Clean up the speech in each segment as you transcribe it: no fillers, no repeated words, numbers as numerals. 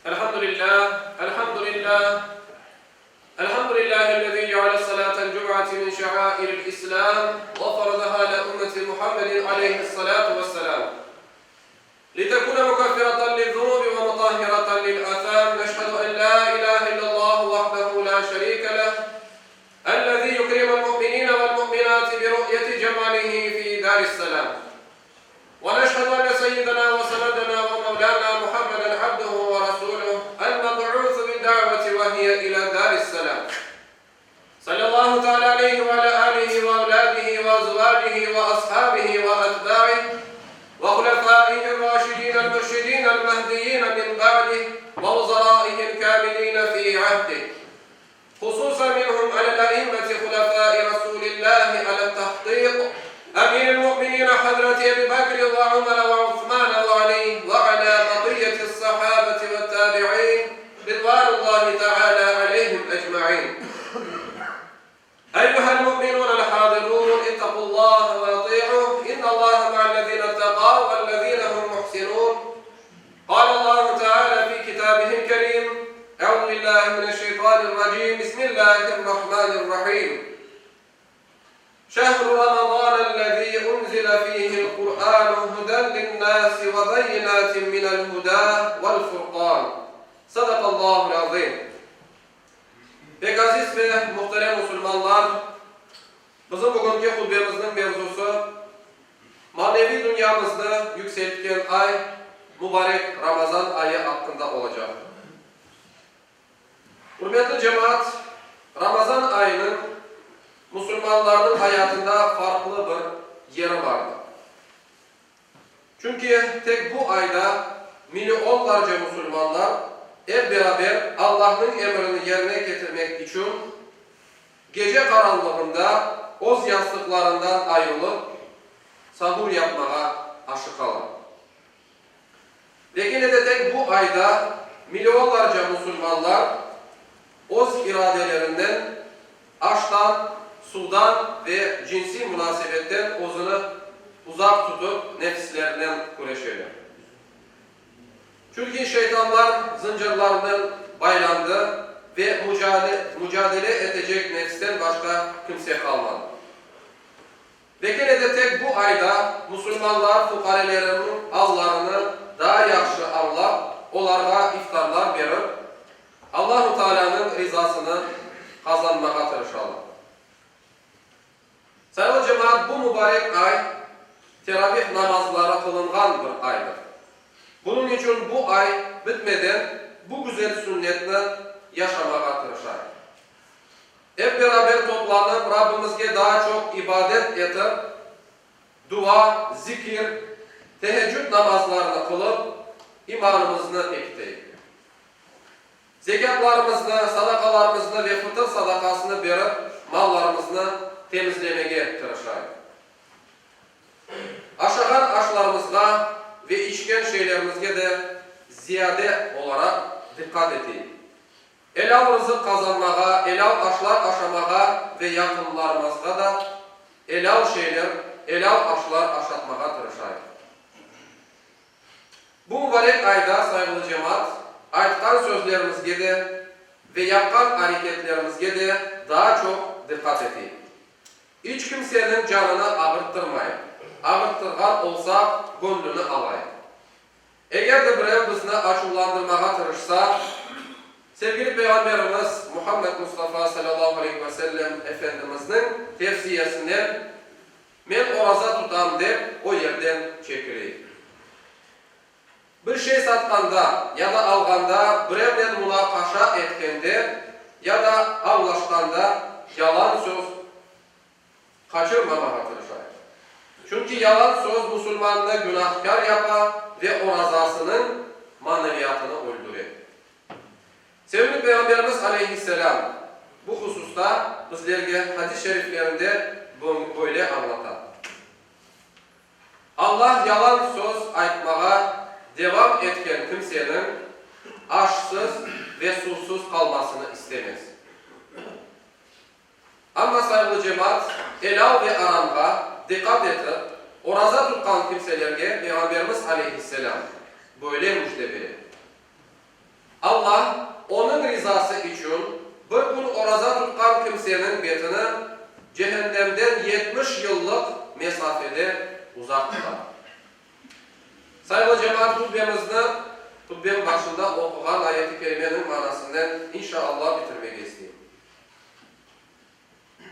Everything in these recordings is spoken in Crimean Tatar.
Elhamdülillah, elhamdülillah, elhamdülillahi'l-lezî ceale salâtel cum'ati min şe'âiril İslâm ve farazaha alâ ümmeti Muhammedin aleyhi's-salâtu ve's-selâm. Litekûne mukeffiratan liz-zunûbi ve mutahhiratan lil-âsâm. Neşhedü en lâ ilâhe illallâhu vahdehu lâ şerîke leh, ellezî yukrimul mu'minîne ve'l-mu'minâti bi ru'yeti cemâlihi fî dâri's-selâm. Ve neşhedü enne seyyidena ve senedena ve mevlâna Muhammeden abduhu ve rasûluh, el-meb'ûsu bid-da'veti ve hiye ilâ dâri's-selâm. Sallallahu teala aleyhi ve ala alihi ve evladihi ve azvacihi ve ashabihi ve etba'ih ve hulefâihir-râşidînel mürşidînel mehdiyîne min ba'dih ve vuzarâihil kâmilîne fî ahdih. Hususan minhum alel-a'immeti hulefâi Rasûlillâhi alet-tahkîk, Emîril mu'minîne Hazreti Ebi Bekr ve Ömer ve Osman ve Alî ve alâ bakiyyeti's-sahâbeti ve't-tâbi'în ridvânullâhi teâlâ aleyhim ecmaîn. Eyyuhel mu'minûnel hâzirûn, ittaqullâhe ve atî'ûh, innallâhe ma'allezîne ittekav vellezîne hum muhsinûn. Kâlellâhu teâlâ fî kitâbihil kerîm, Eûzü billâhi mineşşeytânirracîm, Bismillâhirrahmânirrahîm. Şehru Ramazânellezî unzile fîhil Kur'ânu huden linnâsi ve beyinâtin minel hudâ vel furkân. Sadakallâhul azîm. Pek aziz ve muhterem musulmanlar, bizim bugünki hutbemizniñ mevzusı, maneviy dünyamıznı yükseltken ay, mubarek Ramazan ayı aqqında olacaqtır. Ürmetli cemaat, Ramazan ayınıñ musulmanlarnıñ ayatında farqlı bir yeri bardır. Çünki tek bu ayda millionlarca musulmanlar ep beraber Allahnıñ emrini yerine ketirmek içün gece qaranlığında öz yastıqlarından ayırılıp, sahur yapmağa aşıqalar. Ve kene de tek bu ayda millionlarca musulmanlar öz iradelerinden aştan, suvdan ve cinsiy munasebetten özüni uzaq tutıp nefislerinen küreşeler. Çünki şeytanlar zıncırlarınen baylandı ve mucadele etecek nefsten başqa kimse qalmadı. Ve kene de tek bu ayda musulmanlar fuqareleriniñ allarını daa yahşı añlap, olarğa iftarlar berip, Allahu Taalânıñ rizasını qazanmağa tırışalar. Sayılı cemaat, bu mubarek ay teravih namazları qılınğan bir aydır. Bunıñ içün bu ay bitmeden bu güzel sünnetni yaşamağa tırışayıq. Ep beraber toplanıp, Rabbimizge daa çoq ibadet etip, dua, zikir, teheccüd namazlarını qılıp, imanımıznı pekiteyik. Zekâtlarımıznı, sadaqalarımıznı ve fıtır sadaqasını berip, mallarımıznı temizlemege tırışayıq. Aşağan aşlarımızğa ve içken şeylerimizge de ziyade olaraq diqqat eteyik. Elâl rızıq qazanmağa, elâl aşlar aşamağa ve yaqınlarımızğa da elâl şeyler, elâl aşlar aşatmağa tırışayıq. Bu mubarek ayda, sayğılı cemaat, aytqan sözlerimizge de ve yapqan areketlerimizge de daa çoq diqqat eteyik. İç kimseniñ canını ağırttırmayıq, ağırttırğan olsaq, göñlüni alayıq. Eger de birev bizni açuvlandırmağa tırışsa, sevgili Peyğamberimiz Muhammed Mustafa salâllahu aleyhi ve sellem Efendimizniñ tevsiyesinen Men oraza tutam dep o yerden çekileyik. Bir şey satqanda ya da alğanda birevnen munaqaşa etkende ya da añlaşqanda yalan söz Qaçırmamağa tırışayıq. Çünki yalan söz musulmannı günahkâr yapa ve orazasınıñ maneviyatını öldüre. Sevimli Peyğamberimiz aleyhisselâm bu hususta bizlerge hadis-i şeriflerinde böyle añlata, Allah yalan söz aytmağa devam etken kimseniñ aşsız ve suvsuz qalmasını istemez. Amma sayğılı cemaat, elâl ve aramğa diqqat etip, oraza tutqan kimselerge Peyğamberimiz aleyhisselâm böyle müjde bere, Allah, Onıñ rizası içün bir kün oraza tutqan kimseniñ betini cehennemden 70 yıllıq mesafede uzaq tutar. Sayğılı cemaat, hutbemizni hutbem başında oquğan ayet-i kerimeniñ manasınen, inşa Allah, bitirmege isteyim.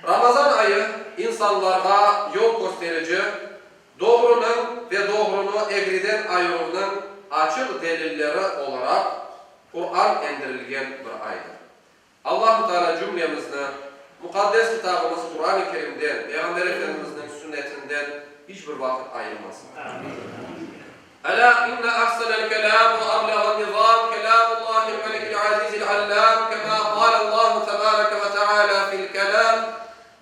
Ramazan ayı insanlarğa yol kösterici, doğrunıñ ve doğrunı egriden ayıruvnıñ açıq delilleri olaraq Quran endirilgen bir aydır. Allahu Teala cümlemizni Muqaddes Kitabımız Quran-ı Kerimden, Peyğamber Efendimizniñ Sünnetinden iç bir vaqıt ayırmasın. Elâ inne ahsenel kelâm ve ablağen nizâm kelâmullâhil melikil azîzil allâm kemâ kâlellâhu tebâreke ve teâlâ fil kelâm,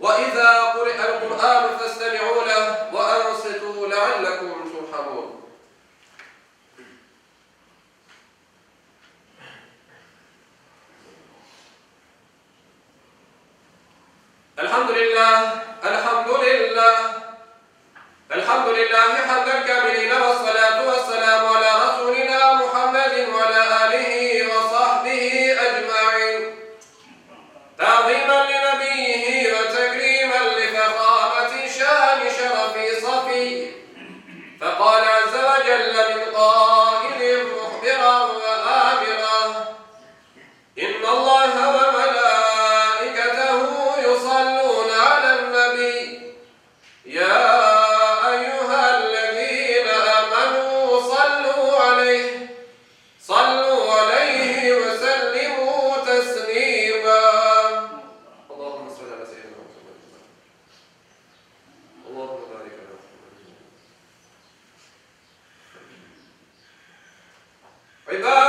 Ve izâ kuri'el Kur'ânu festemi'û leh ve ansitû leallekum turhamûn. Elhamdülillâh, elhamdülillâh, Elhamdülillahi hamden kâmiline vessalâtu vesselâmu alâ Rasûlinâ Muhammedin ve alâ âlihi ve sahbihi ecmaîn. Ta'zîmen li nebiyyihi ve tekrîmen li fehâmeti şâni şerefi safiyy. Feqâle azze ve celle min qâilin muhbiran ve âmira, İnnallaha ve melâiketehu yusallûne alen-nebiy, Ya eyyühellezîne âmenû sallû aleyh, sallû aleyhi ve sellimû teslîmâ. Allahümme salli alâ seyyidinâ Muhammed. Allahümme barik alâ Muhammed.